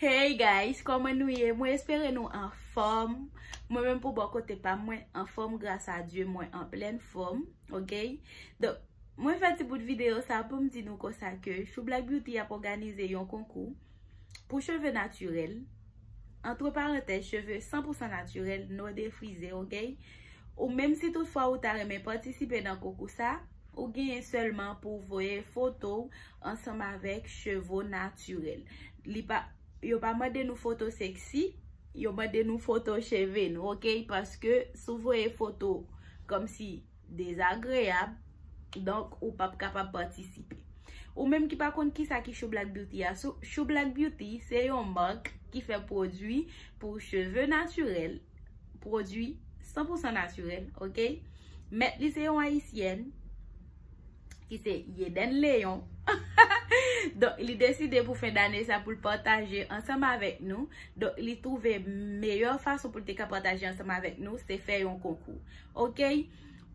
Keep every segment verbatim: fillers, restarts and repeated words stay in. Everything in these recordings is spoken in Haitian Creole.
Hey guys, kòman nou ye? Mwen espere nou anfòm. Mwen menm pou bò kote pa m, mwen anfòm, gras a Dye, mwen an plèn fòm, ok? Donk, mwen fè ti bout videyo sa pou m di nou konsa ke Chou Black Beauty ap òganize yon konkou pou cheve natirèl. Antre parantèz, cheve san pou san natirèl, no defrize, ok? Ou menm si toutfwa ou ta renmen patisipe nan konkou sa, ou genyen sèlman pou voye foto w ansanm avèk cheve w natirèl. Li pa, yo pa mande nou foto seksi, yo mande nou foto cheve nou, ok? Paske si w voye foto kòmsi dezagreyab, donk ou p ap kapab patisipe. Ou menm ki pa konn kisa ki Chou Black Beauty a, Chou Black Beauty se yon mak ki fè pwodui pou cheve natirèl, pwodui san pou san natirèl, ok? Mèt li se yon ayisyèn ki se Yeden Leon. Donk, li deside pou fen dane sa pou l pataje ansanm avèk nou. Donk, li twouve meyè fason pou l te ka pataje ansanm avèk nou, se fè yon konkou. Ok?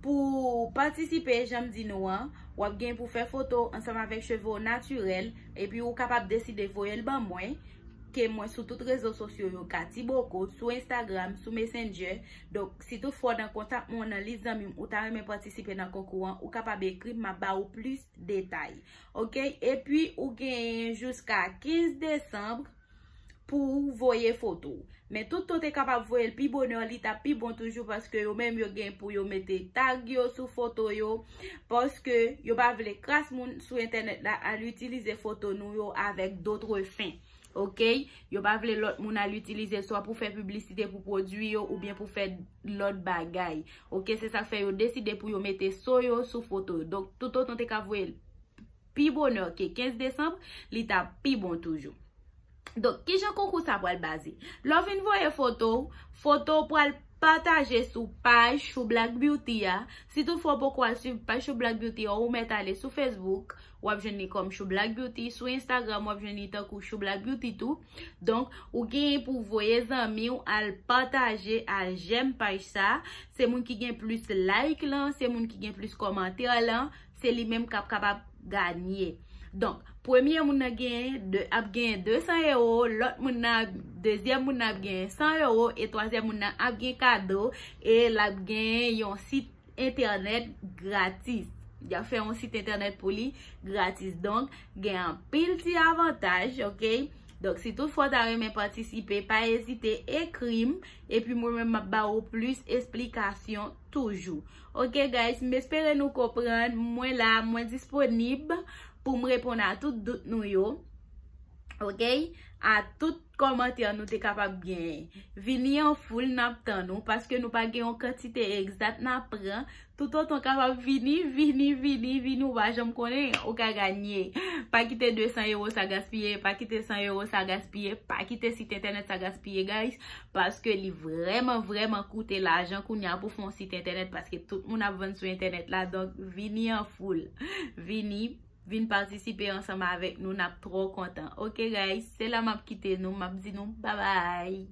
Pou patisipe, jan m di nou an, w ap gen pou fè foto ansanm avèk cheve w natirèl, epi ou kapab deside voye l ban mwen, ke mwen sou tout rezo sosyo yo, Katy Boko, sou Instagram, sou Messenger. Donk, si toutfwa w nan kontak mwen, nan lis zanmi m, ou ta renmen patisipe nan konkou an, ou kapab ekri m, m ap ba ou plis detay. Ok? Epi, ou genyen jiska kenz desanm pou w voye foto w. Men tout tan w te kapab voye l pi bonè, li t ap pi bon toujou, paske yo menm yo gen pou yo mete tag yo sou foto yo, paske yo pa vle kras moun sou entènèt la al itilize foto nou yo avèk dotre fen. Ok? Yo pa vle lòt moun al itilize swa pou fè piblisite pou pwodui yo oubyen pou fè lòt bagay. Ok? Se sa k fè yo deside pou yo mete so yo sou foto yo. Donk, toutotan w te ka voye l pi bonè ke kenz desanm, li t ap pi bon toujou. Donk, kijan konkou sa pral baze? Lè w fin voye foto w, foto w pral pataje sou paj Chou Black Beauty a. Si toutfwa w poko al swiv paj Chou Black Beauty a, ou mèt ale sou Facebook, w ap jwenn li kòm Chou Black Beauty. Sou Instagram, w ap jwenn li tankou Chou Black Beauty tou. Donk, ou genyen pou voye zanmi w al pataje, al jèm paj sa. Se moun ki gen plis like lan, se moun ki gen plis kòmantè lan, se li menm k ap kapab ganye. Donk, premye moun nan genyen de, ap genyen de san ewo, lòt moun nan, dezyèm moun nan ap genyen san ewo, e twazyèm moun nan ap gen kado, e l ap genyen yon sit entènèt gratis. Y ap fè yon sit entènèt pou li gratis. Donk, gen anpil ti avantaj, ok? Donk, si toutfwa w ta renmen patisipe, pa ezite ekri m, epi mwen menm m ap ba ou plis esplikasyon toujou. Ok, guys, m espere nou konprann. Mwen la, mwen disponib pou m reponn a tout dout nou yo. Ok? A tout kòmantè nou te kapab genyen. Vini an foul, n ap tann ou, paske nou pa gen yon kantite egzat n ap pran. Toutotan w kapab vini, vini, vini, vini, ou pa janm konnen, ou ka ganye. Pa kite de san ewo sa gaspiye, pa kite san ewo sa gaspiye, pa kite sit entènèt sa gaspiye, guys, paske li vrèman, vrèman koute lajan kounye a pou fè yon sit entènèt, paske tout moun ap vann sou entènèt la, donk vini an foul. Vini, vin patisipe ansanm avèk nou, n ap twò kontan. Ok, guys, se la m ap kite nou, m ap di nou babay.